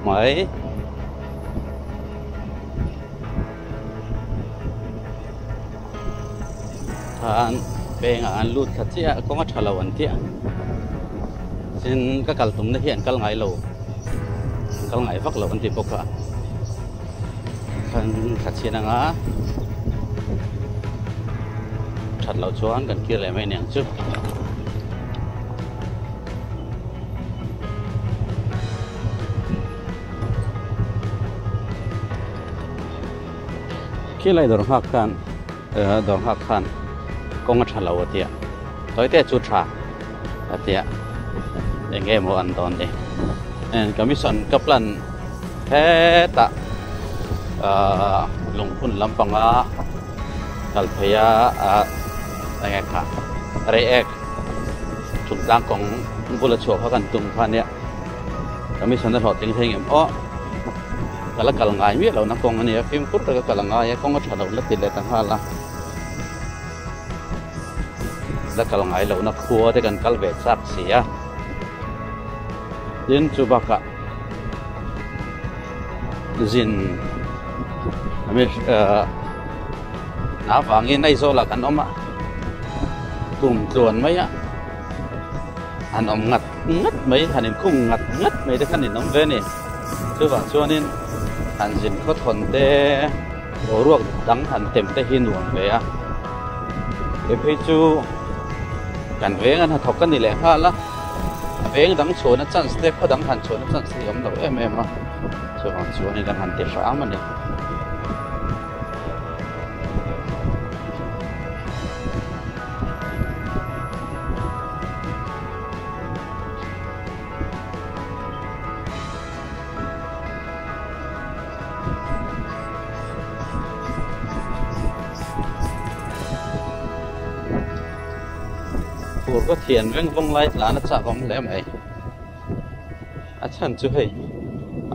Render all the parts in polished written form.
mai. Khan pengah an lut thla chiah a kawng a tha lo an tia tin ka kal tumna hi an kal ngai lo an kal ngai vak lo an ti bawk a khan thla chhian anga that loh chuan kan kir leh mai aniang chu. Khilai dawr nghak khan dawr nghak khan kawng a tha lo a tia tawite chu tha a tia eng nge maw an dawn ni commission ka plan hetah ahh lungphun lampanga kal phei a ah eng nge kha reiek chungtlang kawng bula chhuah kha kan tum kha ania commission a hlawhtling thei ngem aw ka la kal ngai miah lohna kawng a nia fimkhur taka kal a ngai a kawng a tha loh la ti leh ta nghal a la kal ngai lohna khua te kan kal ve chak si a tin chu bakah zin avangin Aizawl ah kan awm a kum tluan mai a an awm ngat ngat mai han inkhung ngat ngat mai te khan in awm ve a ni chuvang chuanin han zin khawthawn te boruak dang han tem te hi nuam ve a he phei chu kan veng a hnathawk ka ni leh nghal a a veng dang chhuahna chance te khaw dang han chhuahna chance hi a awm lo em em a chuvang chuanin kan han ti hram a ni. Fur ka thian veng vawng lai tlan a chak awm hle mai a chhan chu hei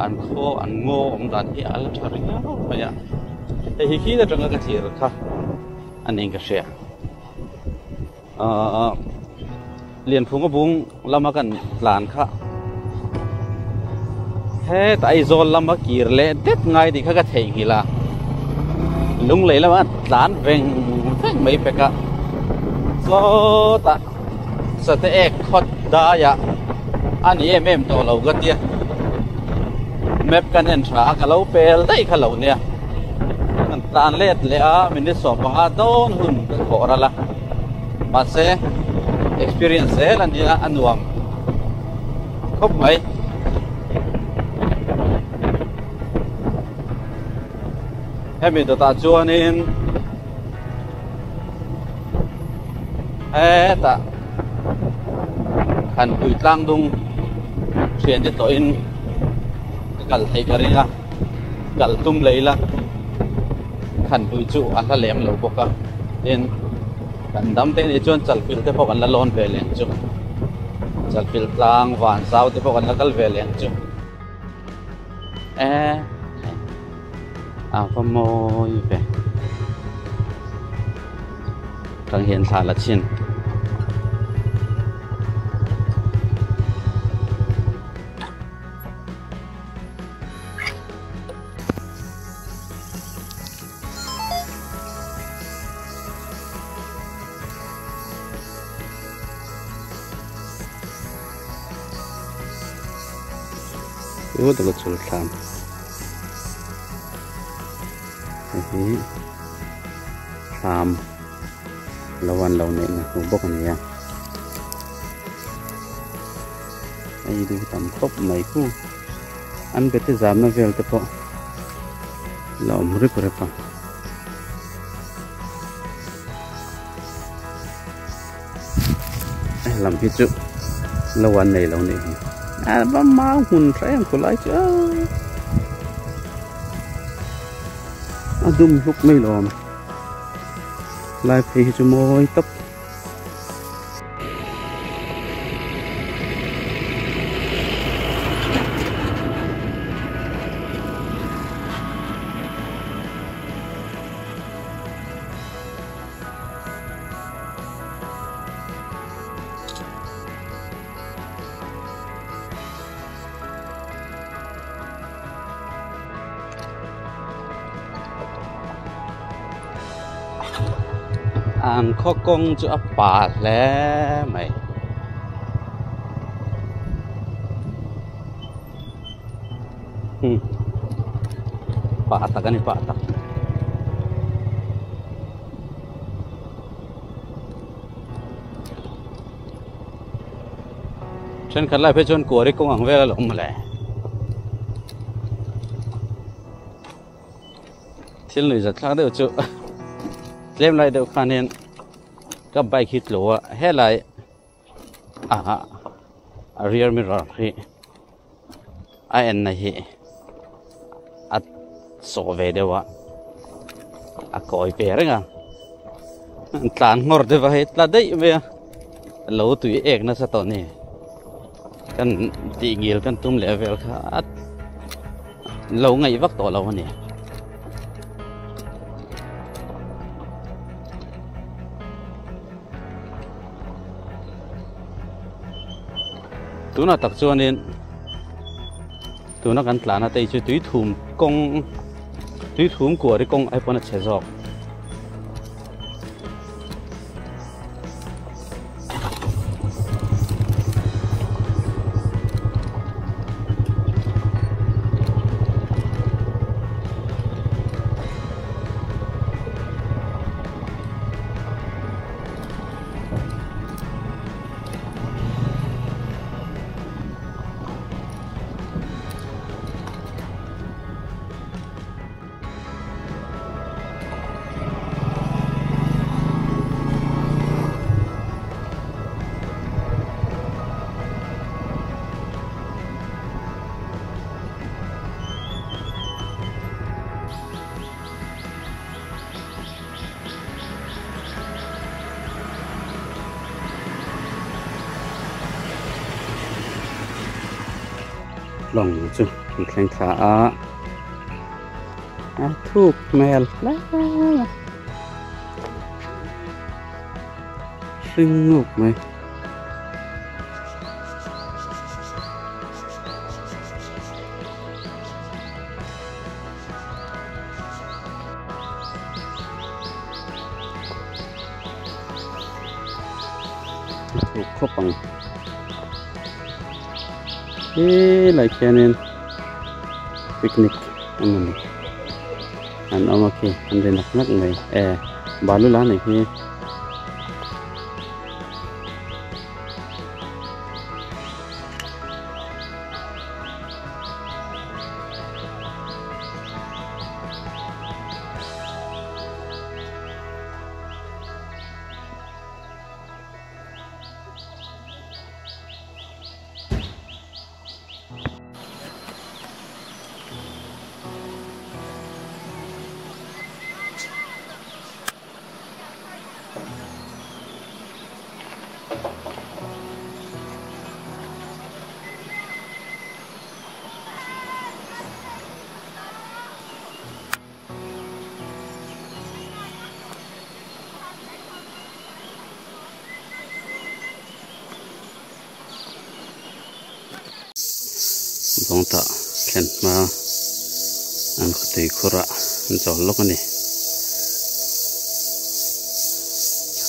an khaw an ngaw awm dan hi a la tha riau mai a hei hi khi atanga ka thlir kha a niin ka hria. Ahh Lianphunga bung lama kan tlan kha hetah Aizawl lama kir leh det ngai tih kha ka theihnghilh a lunglei lama tlan veng veng mai pek a sawtah sate ek khawt daiah a ni em em tawh lo ka tia map kan en tha a ka lo pel daih kha lo nia kan tlan let leh a minute 15 dawn hun ka khawh ral a mahse experience zel a nia a nuam khawp mai. Hemi dawtah chuanin hetah han pui tlang dung thian te tawhin ka kal theih ka ring a kal tum leh ila Khanpui chu a hla lem lo bawk a tin kan dam te nih chuan chalfilh te pawh kan la lawn ve leh ang chu chalfilh tlang van zau te pawh kan la kal ve leh ang chu e a va mawi ve tang hian thla la chhin. Chu tak a chul thlam hei hi thlam lo an lo neih na hmu bawk a ni a ei duh tam khawp mai khu an bete zamna vel te pawh la awm rep rep a. Lam hi chu lo an nei lo nih hi a va mau hmun tha em khulai chu a dum hluk mai lawm lai phei hi chu mawi tawp. An khaw kawng chu a pa hle mai. Hmm. Pa tak a ni pa tak. Thenkhat lai phei chuan kuari kawng ang vel a lo awm mawle. Thil nuih zat thlak deuh chu tlem lai deuh khanin ka bike hi tlo a helai ah a rear mirror hi a en na hi a sawh ve deuh a a kawi ve reng a tlan nghawr deuh a hei tla daih mai a lo tui ek nasa tawh a ni kan tih ngil kan tum leh vel kha a lo ngaih vak tawh lo a ni. Tunah tak chuanin tuna kan tlana te chu tui thum kawng tui thum kuari kawng ai pawn a chhe zawk. Lawng chu an thleng thla a a thuk hmel hle a hring nguk mai. Thuk khawp ang helai khianin picnic emawni an awm a khi an ri nak nak mai e balu la nei hi. Bawngtah thlen hma an khawtui khurah an chawl lawk a ni.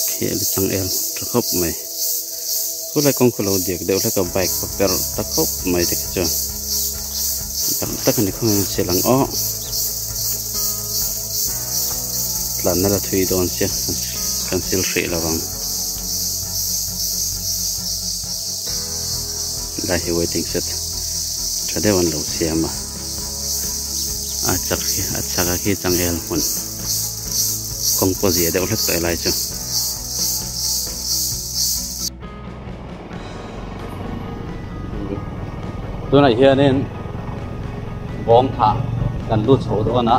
Khi a changel tha khawp mai. Khulai kawng khu lo diak deuh hlek a bike pawh per ta khawp mai te kha chuan tak tak a ni khawng hian sial ang aw. Tlanna la thui dawn sia kan sil hrih lo ang. Lai hi waiting shed tha deuh an lo siam a a chak hi a chhak a khi changel hmun kawng pawh zia deuh hlek tawh helai chu. Tunah hianin bawng thah kan lut chho dawn a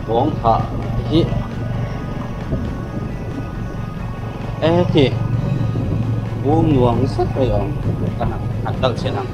bawng thah hi e khi bum nuam zet mai a awm ka han kal chhin ang.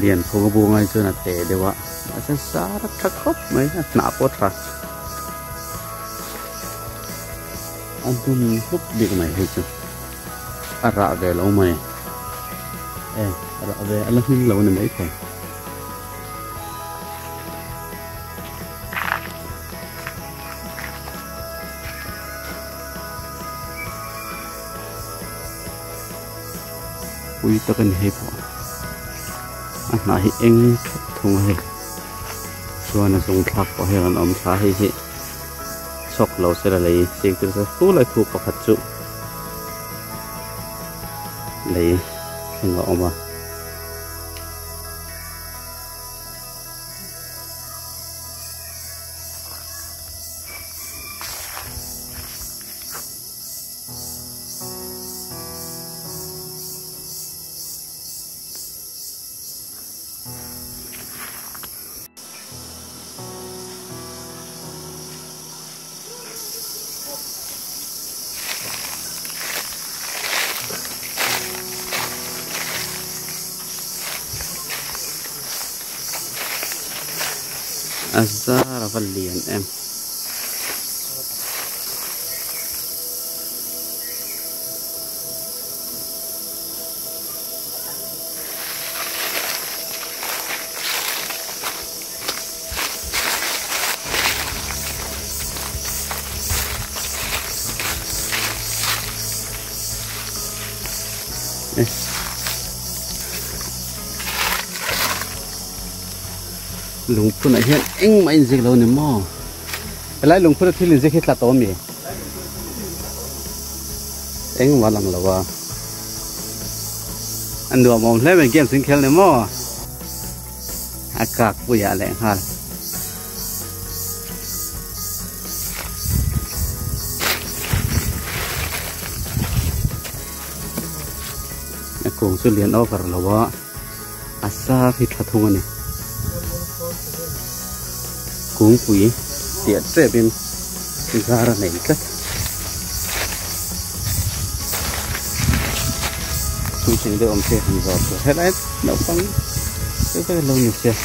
Lian phung a bung ai chuan a te deuh a mahse sar a tha khawp mai a hnah pawh a tha a dum hlup bik mai hei chu a rah ve lo mai e a rah ve a la hming lo a ni maithei. Pui tak a ni hei pawh a hnah hi eng thap thung a hei chuan a zung thlak pawh hei a rawn awm thla a hei hi chhawk lo se la lei sik tir se fu lai khu pakhat chu lei thleng a awm a. A zar a va lian em. Lungphunah hian engmah a inziak lo a ni maw? Helai lungphuna thil inziak hi tla tawh a mi? Engmah a lang lo a. A nuam awm hle mai games in khel ni maw? A kak puiah leh nghal. A kung chu lian over lo a. A sar hi tha thung a ni. Kungpui tiah tep in zar a nei tlat. Puitling deuh awm se han zawr tur helai naupang deuh deuh lo ni sia.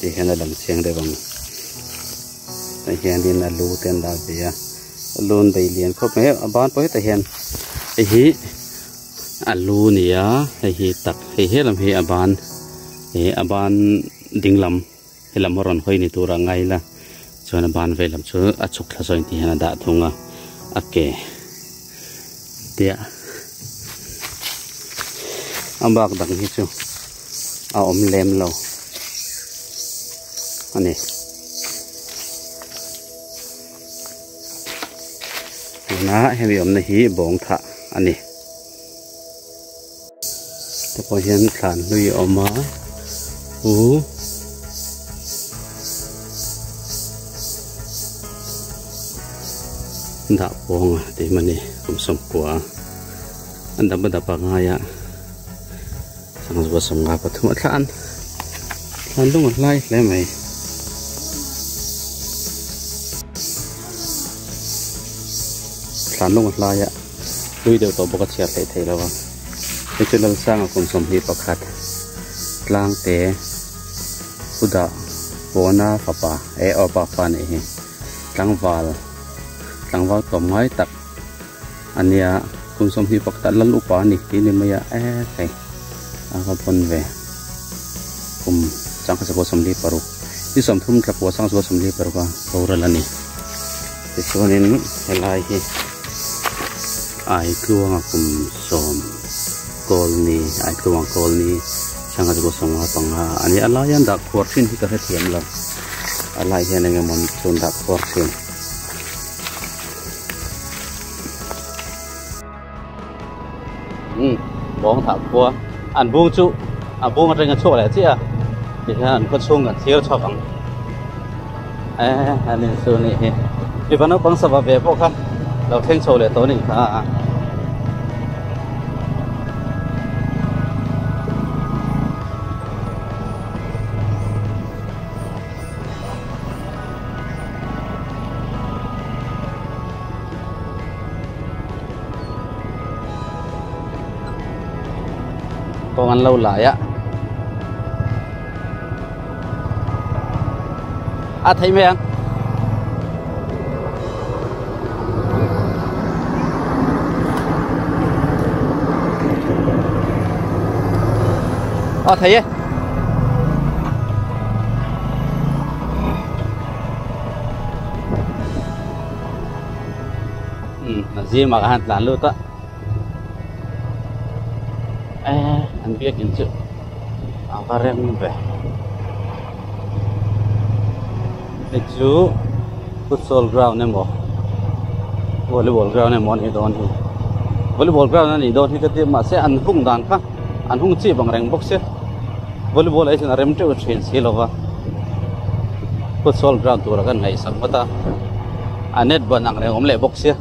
Ti hian a lang chiang deuh ang tah hianin a lu te an dah ve a a lu an bei lian khawp mai a ban pawh hetah hian hei hi a lu a ni a hei hi tak hei helam hi a ban ih a ban ding lam. Helam a rawn hawi ni tur a ngai la chuan a ban veilam chu a chhuk thla zawin ti hian a dah thung a a ke tia a bak dang hi chu a awm lem lo a ni. Tuna hemi awmna hi bawng thah a ni. Te pawh hian thlan hlui a awm a u dah pawng a tih mani kum sawmkua an dap a dap a ngai a sangzual sawmnga pathum a thlan thlan lung a hlai hle mai. Thlan lung a hlai a. Hlui deuh tawh bawk a chhiar theih theih lo a. Hei chu Lalsanga kum 21 tlangte Huda Pawna fapa e aw pa fa anih hi tlangval tlangval tlawm ngai tak a nia kum 21 ah lal upa a ni tih ni mai a e hei a va pawn ve kum 1946 ni 30 thla pawh 1946 a boral a ni tichuanin helai hi Aitluanga kum sawm Kawlni Aitluanga Kawlni 1955 a ni a lai an dah khuar thin hi ka hrethiam lo a lai hian eng emaw chu an dah khuar thin. Umm bawng thah khua an bung chu a bung atangin a chhuak leh chiah a tihian an khaw chhung kan thlir chhuak ang e an in chu anih hi mipa naupang sava ve pawh kha lo thleng chho leh tawh anih kha. Kawng an lo lai a a thei mai ang a thei e a zimah khan tlan lut a eh an biakin chu a va rem ve hei chu futsal ground emaw volleyball ground emaw a nih dawn hi volleyball ground a nih dawn hi ka ti a mahse an hung dan kha an hung chip ang reng bawk sia volleyball ah hi chuan a rem teuh thin si lo va futsal ground tura kan ngaihsak vat a a net ban ang reng awm leh bawk sia.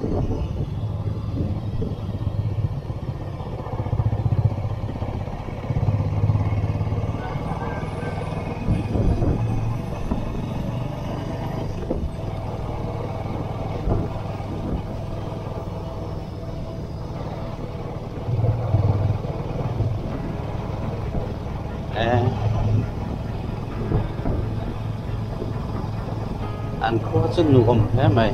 An khua chu nuam hle mai.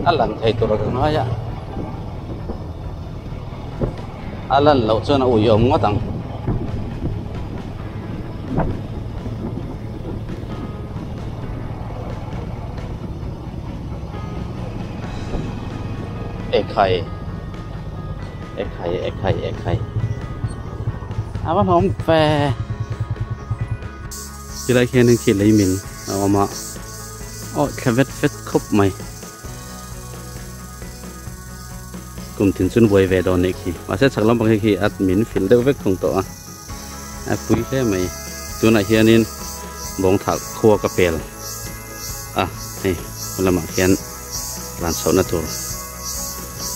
A lan thei tur a ka ngai a a lan loh chuan a uiawm ngawt ang. Ekhai ekhai ekhai ekhai a va hlawm ve. Chilai khianin khi lei min a awm a aw thla vet vet khawp mai kum tin chuan buai ve dawn anih khi mahse chhak lampang hi khi a min fil deuh vek thung tawh a a pui hle mai tunah hianin bawng thah khua ka pel a hei lamah khian tlan chhohna tur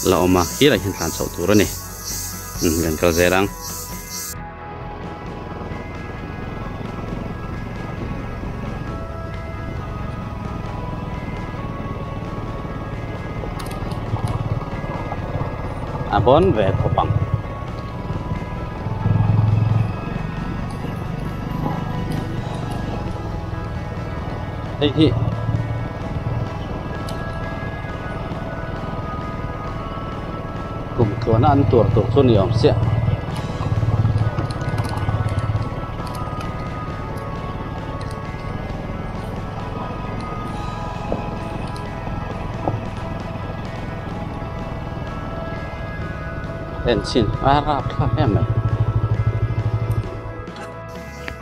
la awm a khilaiah hian tlan chhoh tur a ni kan kal zel ang. A bawn ve khawp ang. Hei hi kum tluana an tuar tur chu ni awm chiah. En chin a rap thlak em mai.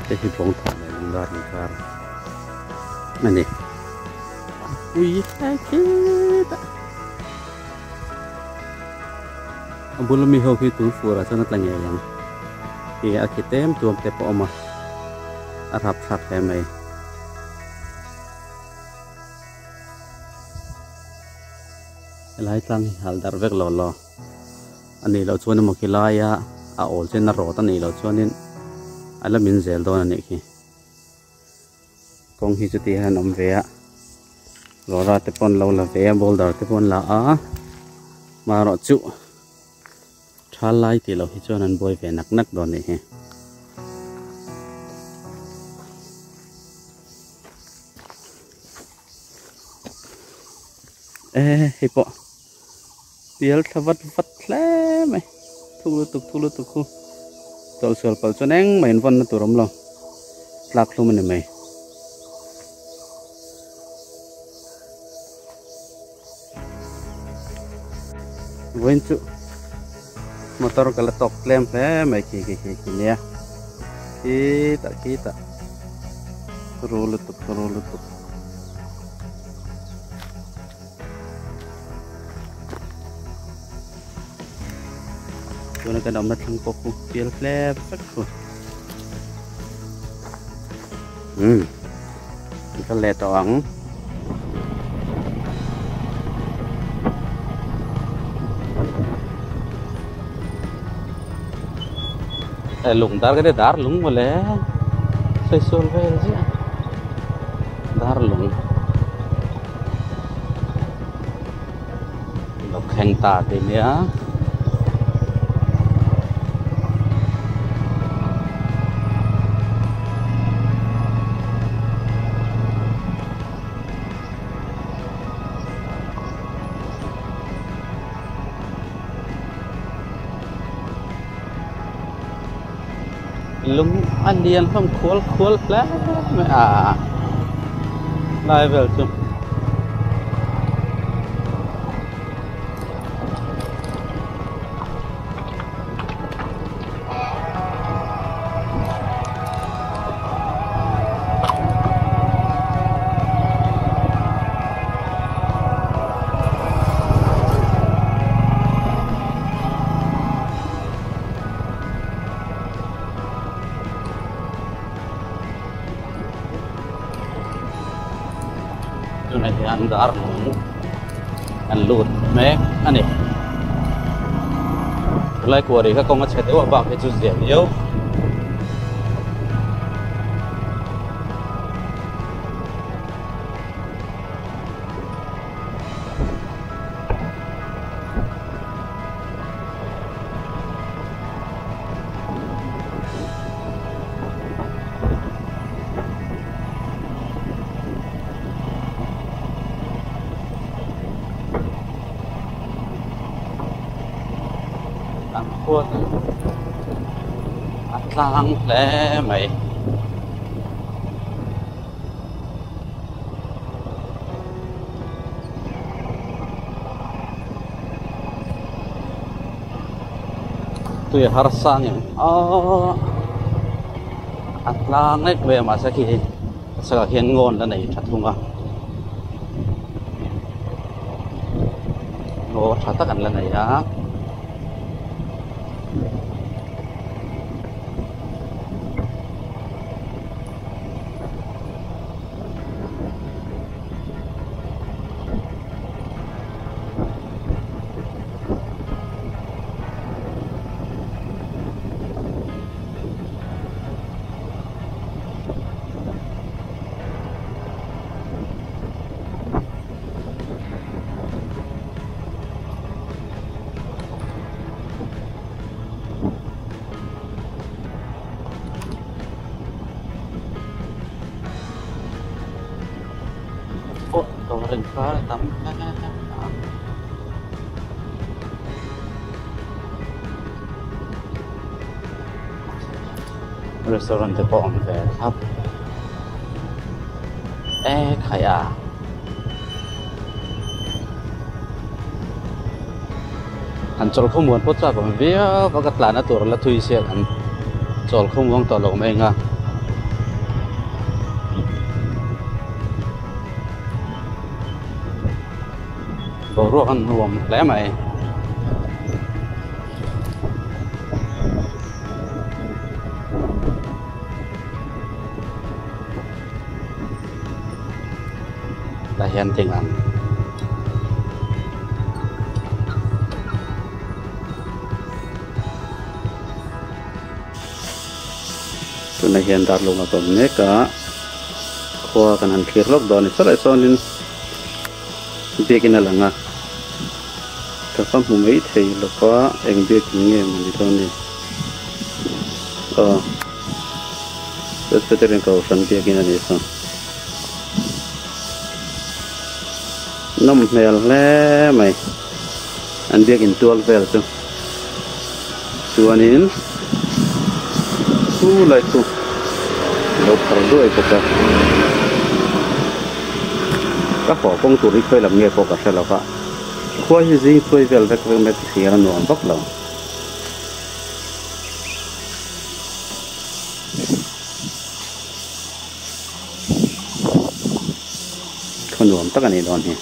Hei hi bawng thah leh lungdar inkar a ni. A pui hle khit a. A bula mi ho khi tui fur ah chuan a tla ngei ang khi a khi tlem tuam te pawh a awm a a rap thlak hle mai. Helai tlang hi hal darh vek lo law a nih loh chuan emaw khi laia a awl chen a rawt a nih loh chuanin a la min zel dawn a nih khi. Kawng hi chuti hian a awm ve a. Rora te pawn lo la ve a boulder te pawh an la a marawh chu tha lai tih loh hi chuan an buai ve nak nak dawn a nih hi. E hei pawh pial thla vat vat hle mai thuk lutuk thuk lutuk khu chawlh sual palh chuan engmah in vawnna tur a awm lo tlak hlum a ni mai. Vawiin chu motor ka la tawk tlem hle mai khi khi khi khi nia khitah khitah ru lutuk ru lutuk. Tuna kan awmna thlang pawh khu pial hle vek khu. Umm kan kal leh tawh ang. Lung dar ka tia dar lung mawle sawi sual vel ziah dar lung. Lo thleng ta tih nia. Lung a lian hlawm khual khual hle mai a lai vel chu. Tunah hian dar lung an lut mek a ni. Tunlai kuari kha kawng a chhe deuh a bak hi chu zia viau. An khua chu a tlang hle mai. Tui a harsa ang em aaa a tlang lek mai a mahse khi a chhakah khian ngawn la nei tha thung a ngaw tha tak an la nei a. Pawh dawr inkar a tam hle a. Restaurant te pawh a awm ve thlap e khai a. Han chawl khawmuan pawh chak awm viau a ka tlan a tur la thui siak an chawl khawmuang tawh lo mai ang a. Boruak a nuam hle mai. Tah hian ding ang. Tunah hian darlung a kawm mek a, khua kan han thlir lawk dawn a ni. Sawlai sawnin. Biakin a lang a ka va hmu mai thei lo va eng biakin nge maw ni dawn ni aw Presbyterian kohhran biakin a nih chu nawm hmel hle mai an biakin tual vel chu chuanin chu lai chu lo phar duai bawk a. Ka haw kawng tur hi khawi lam nge pawh ka hre lo va, khua hi zing chhuai vel vek vek mai thlir a nuam vak lo. Khaw nuam tak a nih dawn hi.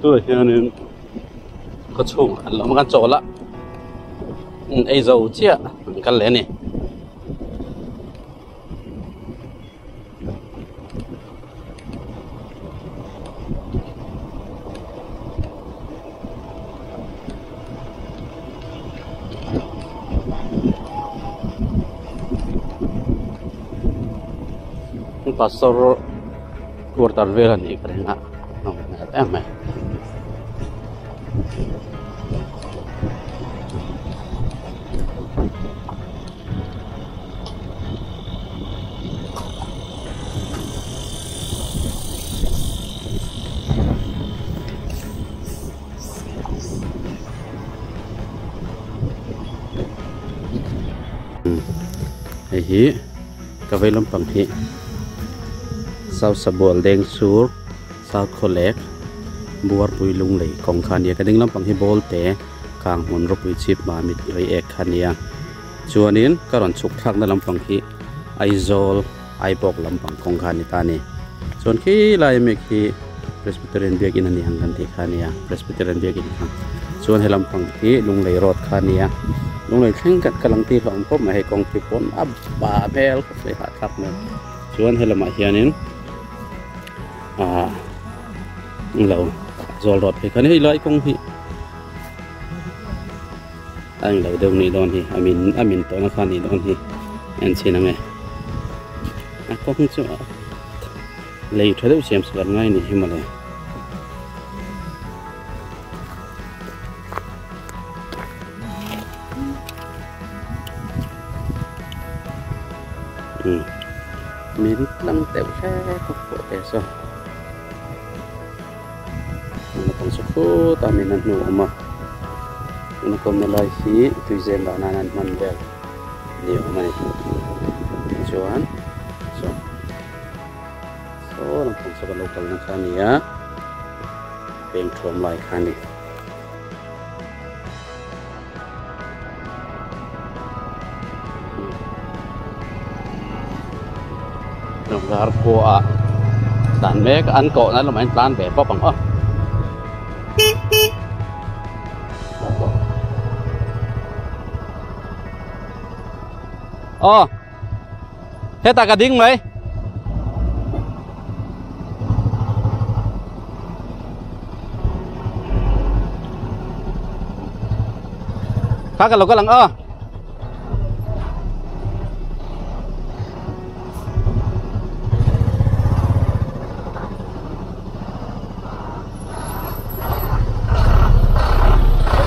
Tunah hianin khaw chhung an lo kan chawl a ei zo chiah an kal leh a ni. Pastor quarter vel a nih ka ring a nawm hmel em mai. Hei hi ka vei lampang hi South Sabual deng sur South Khawlek Buarpui Lunglei kawng kha a nia ka ding lampang hi Bawlte Kang hmun ropui chhip Mamit Reiek kha a nia chuanin ka rawn chhuk thlakna lampang hi Aizawl Aibawk lampang kawng kha a ni ta a ni chuan khi lai ami khi Presbyterian biakin a ni ang kan tih kha a nia Presbyterian biakin kha chuan he lampang hi Lunglei road kha a nia Lunglei thleng kan kal ang tih hlauhawm khawp mai hei kawngpui pawn a ba hmel khawp mai hahthlak hmel chuan he lamah hianin ahh englo zawl road phei kha a ni hei lai kawng hi a englo deuh nih dawn hi a min a min tawhna kha a nih dawn hi en chhin ang e a kawng chu a lei tha deuh siam sak an ngai a nih hi mawle. Min tlang deuh hlek a pawh te saw. Naupang chu khutah min a hnu awm a tuna kawmna lai hi tuizem dah nan an hman vel ni awm a ni tichuan saw saw naupang chu ka lo kalna kha a ni a peng thuam lai kha a ni. Dar khua tlan mek an kawh na lamah hian tlan ve pawp ang aw. Aw hetah ka ding mai. Kha ka lo kal ang aw.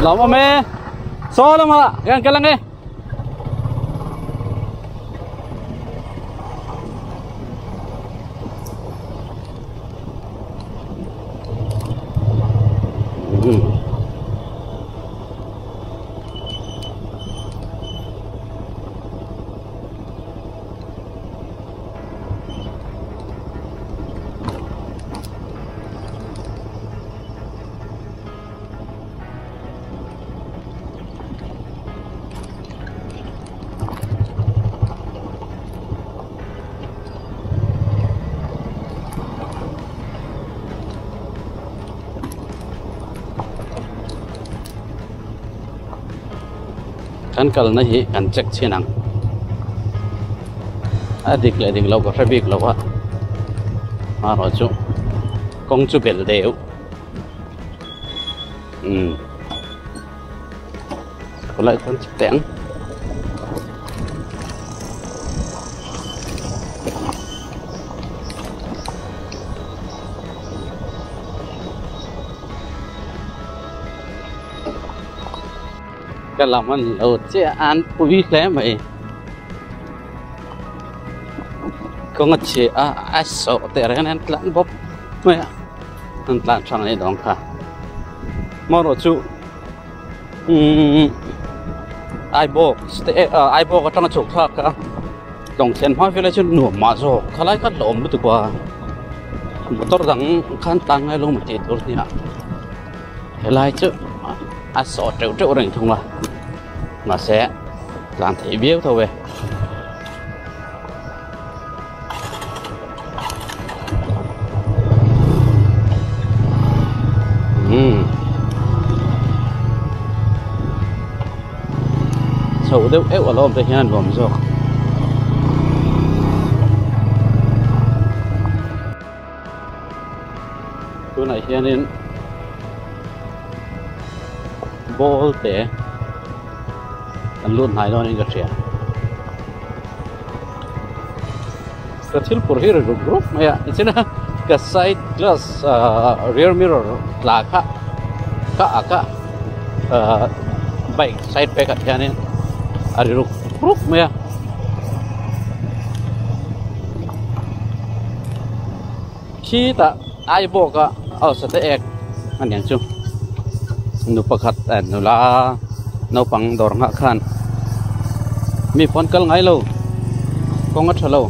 Lawm awm e. Saw lamah kan kal ang e. Kan kalna hi kan check chhin ang a dik leh dik loh ka hre bik lo a amaherawhchu kawng chu bel deuh. Khawlai khawn chhuk teh ang. Ka lam an lo chiah a an pui hle mai kawng a chhia a a sawh teh reng an tlan bawp mai a an tlan hrang a nih dawn kha amaherawh chu umm aibawk te ah aibawk atanga chhuk thlak a lawng thlen hma vel ah chuan nuam mah zawk khalai kha hlauhawm lutuk a motor dang khan tlan ngai lo maw tih tur a nia helai chu a sawh teuh teuh reng thung a mahse tlan theih viau tho e. Umm chho deuh euh a lo awm te hian a nuam zawk. Tunah hianin ball te an lut hnai dawnin ka hria. Ka thil phur hi ri rup rup mai a tichuan a ka side glass ahh rear mirror tla kha ka ak a ahh bike side pack ah hianin a ri rup rup mai a. Khitah Aibawk a aw sate ek a niang chu nu pakhat eh nula naupang dawr nghah khan mi pawn kal ngai lo kawng a tha lo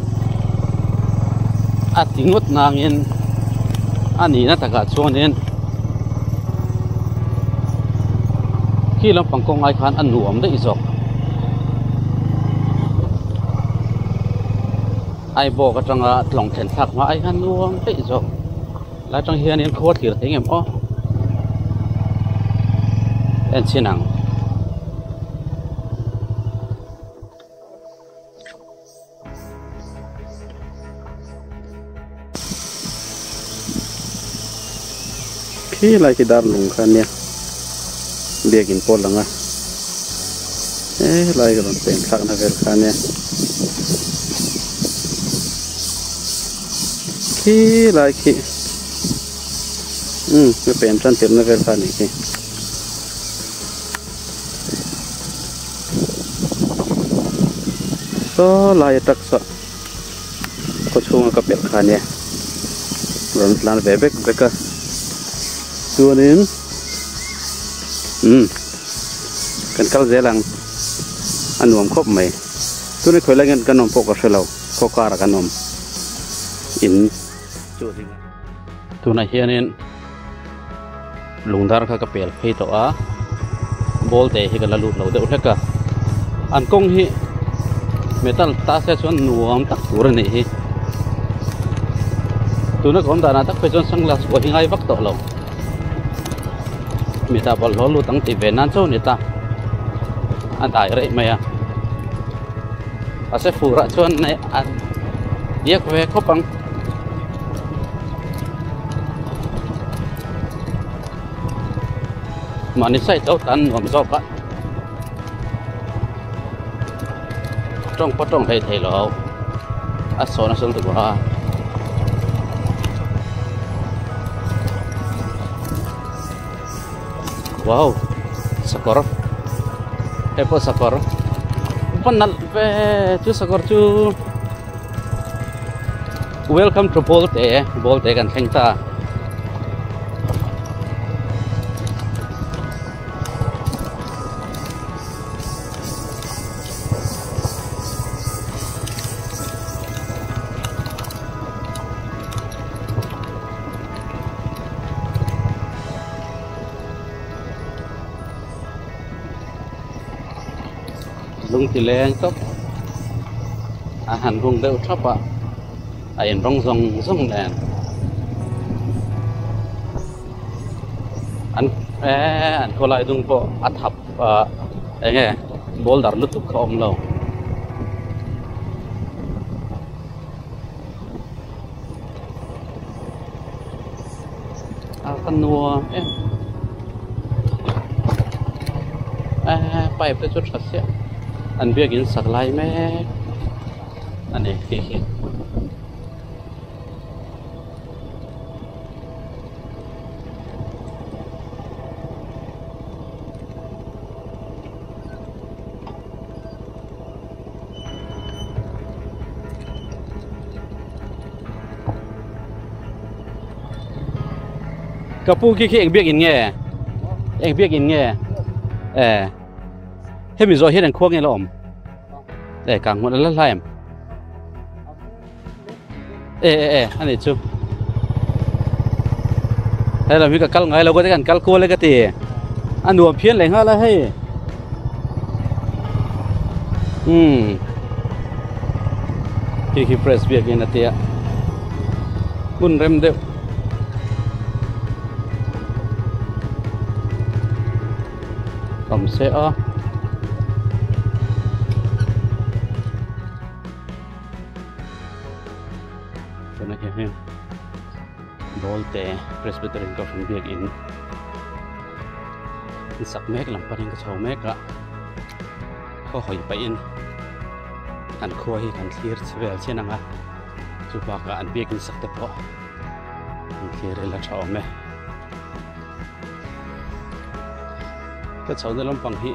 a ti ngawt nangin a nihna takah chuanin khi lampang kawng ai khan a nuam daih zawk. Aibawk atanga tlawng thlen thlak hma ai hian nuam daih zawk lai atang hianin khua thlir thei ngem aw en chhin ang. Khi lai khi dar lung kha nia biakin pawh lang a helai ka rawn pen thlakna vel kha nia khi lai khi umm ka pen tan tirhna vel kha a nih khi. Saw lai a taksa khaw chhunga ka pelh kha nia rawn tlan ve vek vek a chuanin umm kan kal zel ang a nuam khawp mai tuna khawi lai nge kan awm pawh ka hre lo khaw karah kan awm in chu ding a tunah hianin lungdar kha ka pel phei tawh a ball te hi ka la lut lo deuh hlek a an kawng hi metal ta se chuan nuam tak tur a nih hi tuna ka awm danah tak phei chuan sunglass pawh hi ngai vak tawh lo mita bawlhhlawh lut ang tih ve nan chauh a ni ta a dai rei mai a mahse furah chuan a diak ve khawp ang. Mahni side lo tan nuam zawk a tawng pawh tawng hlei thei lo a sawn a sawn tuk a. Wow sakawr hei pawh sakawr va nalh ve chu sakawr chu. Welcome to Bolte, Bolte kan thleng ta. Lung ti leng tawp a han hung deuh thap a a in rawng zawng zawng nen an eee an khawlai dung pawh a thap ah eng nge boulder lutuk kha a awm lo. A ka nuam em. Eh pipe te chu tha chiah an biakin sak lai mek a ni khi khi. Ka pu khi khi eng biakin nge eng biakin nge e hemi zawh hian eng khua nge la awm e kang hmun a la hlai em e e e ani chu helam hi ka kal ngai lo ka kan kal kual e ka ti a nuam phian leh nghal a hei umm khi khi press biakin a tia hmun rem deuh awm se a. Tunah hian heng Bawlte Presbyterian Kohhran biakin an sak mek lam panin ka chho mek a khaw hawi pahin an khua hi kan thlir che vel chian ang a chu bakah an biakin sak te pawh an thlir ila tha awm e ka chhohna lampang hi.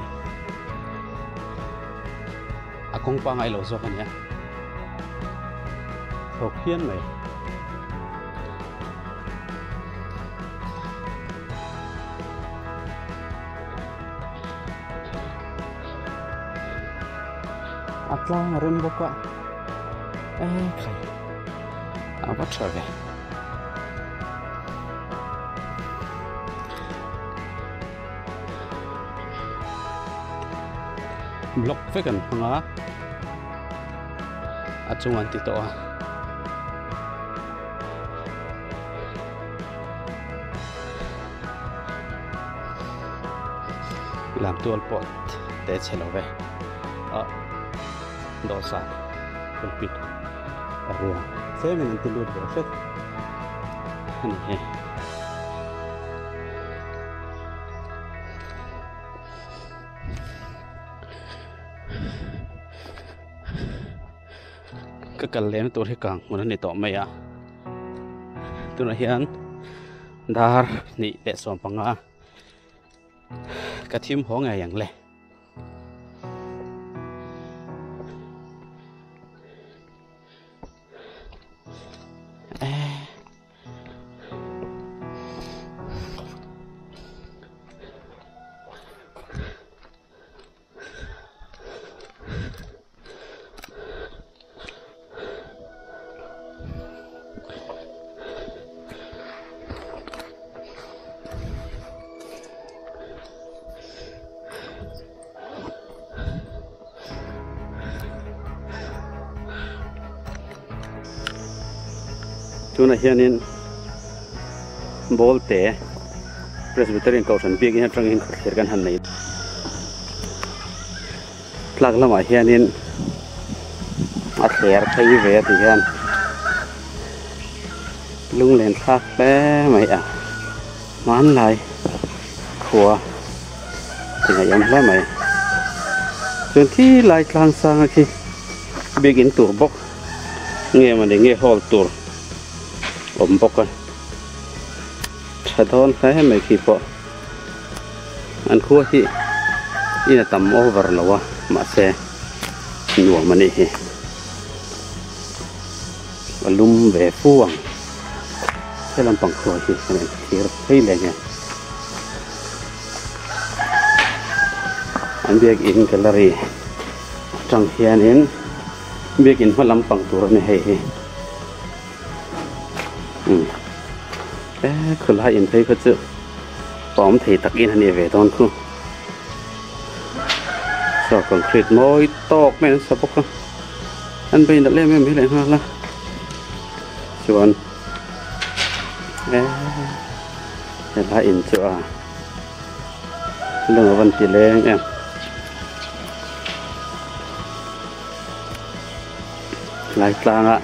A kawng pangai lo zawk a nia. Thawk phian mai. A tlang a rem bawk a. E khai. A va tha ve. Block vek an hmang a a chung an ti tawh a lam tual pawh te chhe lo ve ah dawhsan pulpit a ria tlem in an ti lut ve hret a ni hi. Ka kal lehna tur hi kang hmun a ni tawh mai a tunah hian dar hnih leh 15 ka thim haw ngei ang le. Tunah hianin Bawlte Presbyterian Kohhran biakin atangin khawthlir kan han nei. Tlak lamah hianin a thler phei ve a ti hian lunglen thlak hle mai a hmanlai khua ti ngaihawm hle mai chuan khi lai tlang sanga khi biakin tur bawk nge mawni nge hall tur awm bawk a tha dawn hle mai khi pawh. An khua hi in a tam over lo a mahse nuam a nih hi a lum ve fu ang he lampang khua hi kan en thlir phei leh nge an biakin gallery atang hianin biakin hma lampang tur a ni hei hi umm e khawlai in phei kha chu. Awm thei tak in a ni ve dawn khu saw concrete mawi tawk mai an sa bawk a an bei nalh em em mai leh nghal a chuan eee helai in chu a lung a van ti leng em lai tlanga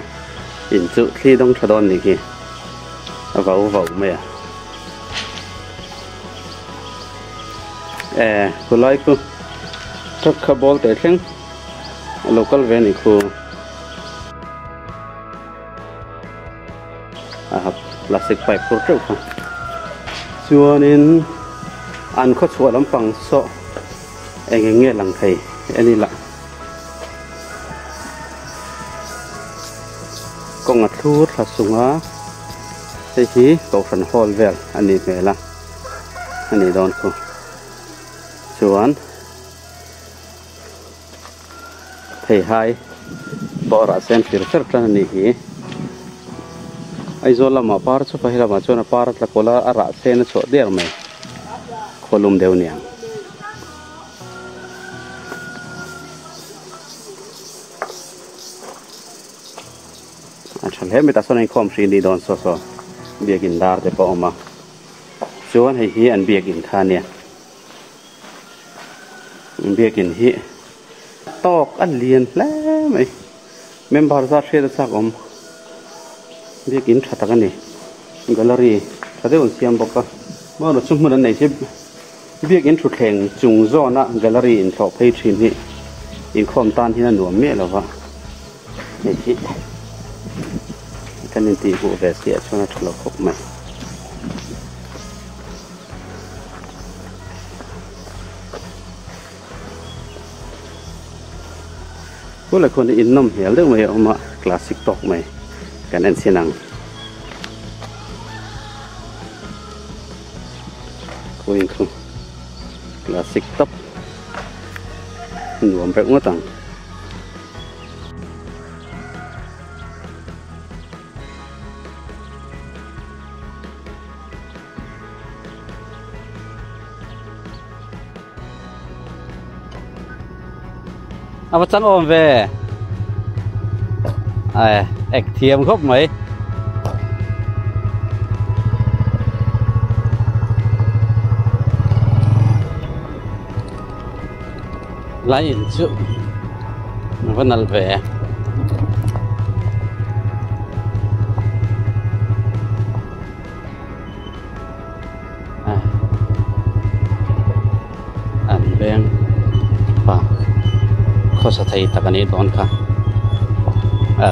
in chu thli dawng tha dawn ni khi a vau vau mai a. E khulai khu Truck kha ball teh thleng a lo kal ve a nih khu. A plastic pipe phur teuh kha chuanin an khaw chhuah lampang saw eng eng nge lang thei en ila kawng a thlur thla sung a hei hi kohhran hall vel a nih hmel a a nih dawn chu chuan. Theihai pawh rah sen fir fer tan a nih hi. Aizawl lamah par chhup a helamah chuan a par a tla kawlh a a rah sen a chhuah der mai khawlum deuh niang. A tha hle mai tah sawn a inkhawm hri ni dawn saw saw biakin dar te pawh a awm a chuan hei hi an biakin kha a nia. Biakin hi tawk a lian hle mai member zat hriat a chak awm biakin tha tak a ni gallery tha deuh an siam bawk a maw chu hmun an nei hi biakin thutthleng chung zawna gallery inthlawh phei thin hi inkhawm tan hian a nuam miah lo va hei hi kan intihhmuh ve chiah chuan a tha lo khawp mai. Tunah khuan in nawm hmel deuh mai a awm a classic tawk mai kan en chhin ang khuin khu classic tawp nuam reuh ngawt ang. A va chang awm ve ai ek thiam khawp mai lai in chu a va nalh ve. An veng pa khawsa thei tak a nih dawn kha a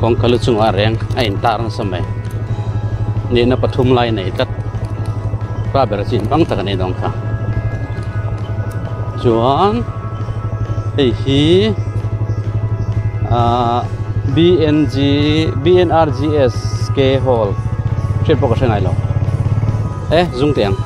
kawngka lu chungah reng a intar nasa mai nihna pathum lai nei tlat pa ber chin bang tak a nih dawn kha chuan hei hi ahh B_N_G B_N_R_G_S K hall hriat pawh ka hre ngai lo e zung teh ang.